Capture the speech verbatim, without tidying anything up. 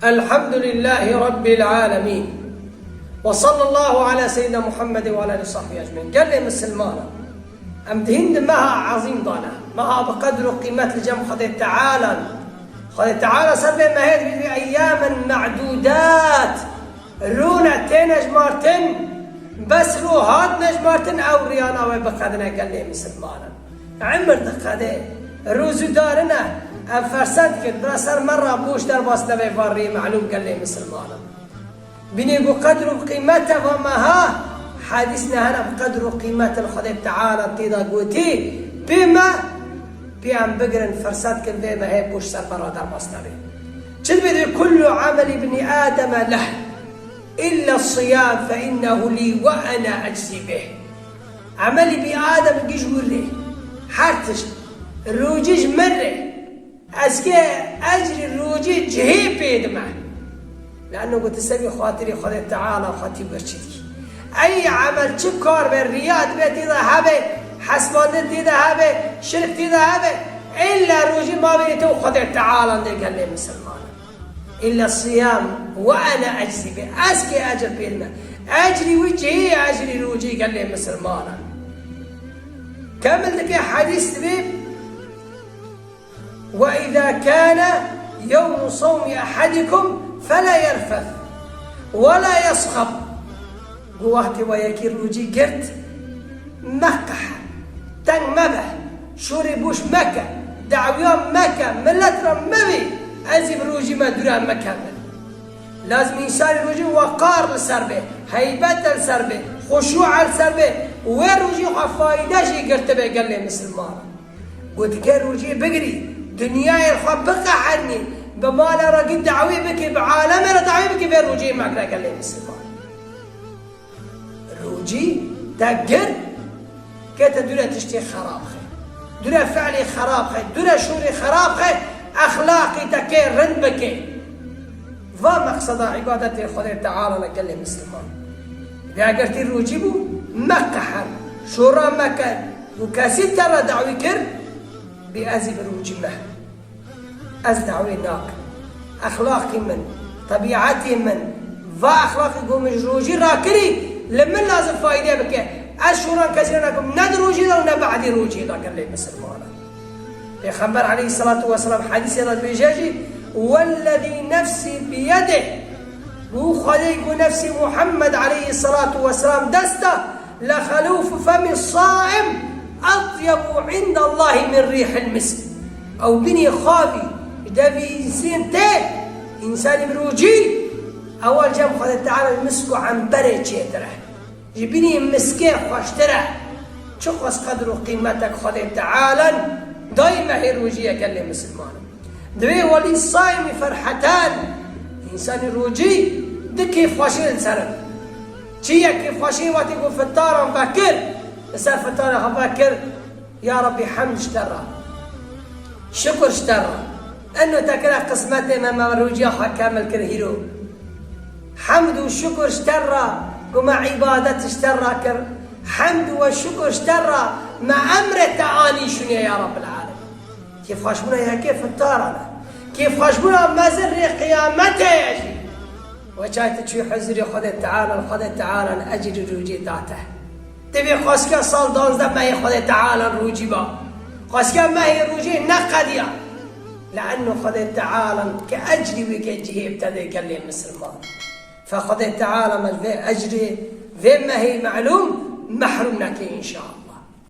Elhamdülillâhi Rabbil âlemîn. Ve sallallahu ala seyyidina Muhammed ve ala alihi ve sahbihi ecmaîn. Gelê misilmanan. Em di hîn di meha ezîm de ne. Meha bi qedr û qîmet li cem Xwedê Teala ne. Xwedê Teala ser vê mehê dibî eyyâmen me'dûdât. Rûne têne jmartin. Bes rû hatine jmartin ew riyana wê biqedine gelê misilmanan. Emir diqede, rûzû darine, em fersend dikin, bira ser me re boş derbas nebe va rê melûm gelê misilmanan. Binê ku qedr û qîmete va meha, hadîs nehene bi qedr û qîmete li Xwedê Teala tê de gotî, pê me, pê em bigirin, fersend dikin vê mehê boş ser me re derbas nebe. Çi dibê dibê, "Kullu ameli bni Ademe leh, illa siyam fe innehu li ve ene eczi bih." Emelî bî Adem giş wir rê. Her tişt. Rûcî ji min rê. Ez kê ecrî rûcî cihê pê dime. Leanno ku tu sebî xatirî Xwedê Teala xwe tî birçî dikî. Ey emel çi kar be, riya dibe tê de hebe, hesibandin tê de hebe, şirk tê de hebe, illa rûcî mabênê te û Xwedê Teala de gelê misilman. Illa siyam ve ene eczi bih. Ez kê ecr pê dime. Ecrî wî cihê ecrî rûcî gelê misilmanan. Kemil dike hedîs dibê, "Ve izâ kâne yewmu sawmi ehadikum fela yerfeth ve la yesxab." Ku wextê we yekî rûcî girt, meqehe, teng mebe, şûrê boş meke, dawiya meke, milet re mevî, ez ê bi rûcî me dûre mekevim. Lazim însanê rûcî weqar li ser bê, heybet li ser bê, xuşû li ser bê, wê rûcî xwe fayde jî girtibê gelê misilman. Gotike rûcî bigirî, dinyayê xwe biqehirnî, bi mala re gî dawî bikî, bi alemê re dawî bikî, vê rûcî mekire gelê misilman. Rûcî te gir, ke te dûre tiştê xerab xe. Dûre fi'lê xerab xe, dûre şûrê xerab xe, exlaqî te kê rind bike. Va meqseda îbadetê Xwedê Teala ne gelê misilman. Vê eger tî rûcî bû, meqehir, şûra meke, û kesî te re dawî kir, bê ez ê bi rûcî me. Ez dawê nakim. Exlaqî min, tebîetê min, va exlaqî ku min ji rojî rakirî, li min lazim fayde bike. Ez şûran kesî re nakim, ne di rojî de û ne badî rojî de gelê misilmanan. Pêxember aleyhisselatu vesselam hedîsê de dibêje jî, "Wellezî nefsî biyedih." Û Xwedê ku nefsê Muhammed aleyhisselatu vesselam dest de, "Lexelûfu femi saim etyebu indallahî min rîhil misk." Ew binê xavî ji devî însên tê, însanî bi rûcî, ew li cem Xwedê Teala ji misk û emberê çêtir e. Ji binê miskê xweştir e. Çiqas qedr û qîmetek Xwedê Teala dayî mehê rûcî ye gelê misilmanan. Divê welî saîmî ferhetan, însanî rûcî di kêfxweşiyê li ser in. Çi ye kêfxweşiyê? Wextê ku fitaran vekir, li ser fitarê xwe vekir, ya Rebbî hemd ji te re, şukur ji te re. Eno te kire qismetê me, me rûciya xwe kemil kir hîro. Hemd û şukur ji te re ku me îbadet ji te re kir. Hemd we şukur ji te re me emrê te anî şûnê ya Rebbîl Alemîn. Kêfxweşbûna yekê fitaran e. Kêfxweşbûna mezin rê qiyametê ye jî. We çay tu çûyî huzurê Xwedê Teala, Xwedê Teala ecrî rûcê date. Divê xwestiya sal danzdeh mehê Xwedê Teala rûcî ba. Xwestiya mehê rûcê neqediya. Le'enno Xwedê Teala ke ecrî wê ke cihê bi te dê gelê misilman. Fe Xwedê Teala me vê ecrê, vê mehê melûm mehrûm neke înşallah.